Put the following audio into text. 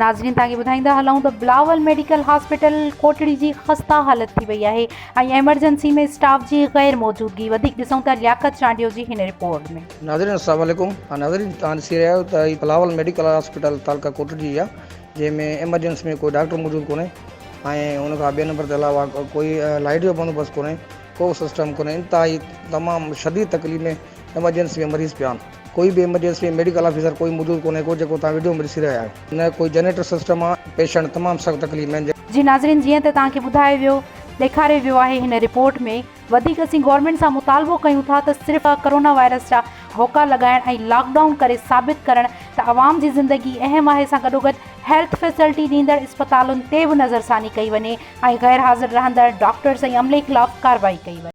ناظرين توهان کي ٻڌائيندا هلون ته بلاول ميڊيڪل هاسپيٽل ڪوٽڙي جي خسته حالت ٿي وئي آهي ۽ ايمرجنسي ۾ اسٽاف جي غير موجودگي وڌيڪ ڏسون ٿا لياقت چانڊيو جي هن رپورٽ ۾. ناظرين السلام عليڪم ناظرين توهان ڏسي رهيا آهيو ته هي بلاول ميڊيڪل هاسپيٽل تعلقه ڪوٽڙي جي آهي جنهن ۾ ايمرجنسي ۾ ڪوئي ڊاڪٽر موجود ڪونهي ۽ ان کان ٻئي نمبر تي علاوه ڪوئي لائيٽ جو بندوبست ڪونهي ڪو سسٽم ڪونهي انتهائي تمام شديد تڪليف ۾ ايمرجنسي ۾ مريض پيا آهن ڪوئي به ايمرجنسي ۾ ميڊيڪل آفيسر ڪوئي موجود ڪونهي ڪو جيڪو توهان وڊيو ۾ ڏسي رهيا آهيو نه ڪوئي جنريٽر سسٽم آ پيشنٽ تمام سخت تڪليف ۾ آهن. جي ناظرين جيئن ته توهان کي ٻڌايو ويو ڏيکاريو ويو آهي هن رپورٽ ۾ وڌيڪ اسين گورنمينٽ سان مطالبو ڪيون ٿا ته صرف ڪرونا وائرس جا هوڪا لڳائڻ ۽ لاڪ ڊائون ڪري ثابت ڪرڻ ته عوام جي زندگي اهم آهي سان گڏوگڏ هيلٿ فيسلٽي ڏيندڙ اسپتالن تي به نظرثاني ڪئي وڃي ۽ غير حاضر رهندڙ ڊاڪٽرز ۽ عملي خلاف ڪارروائي ڪئي وڃي.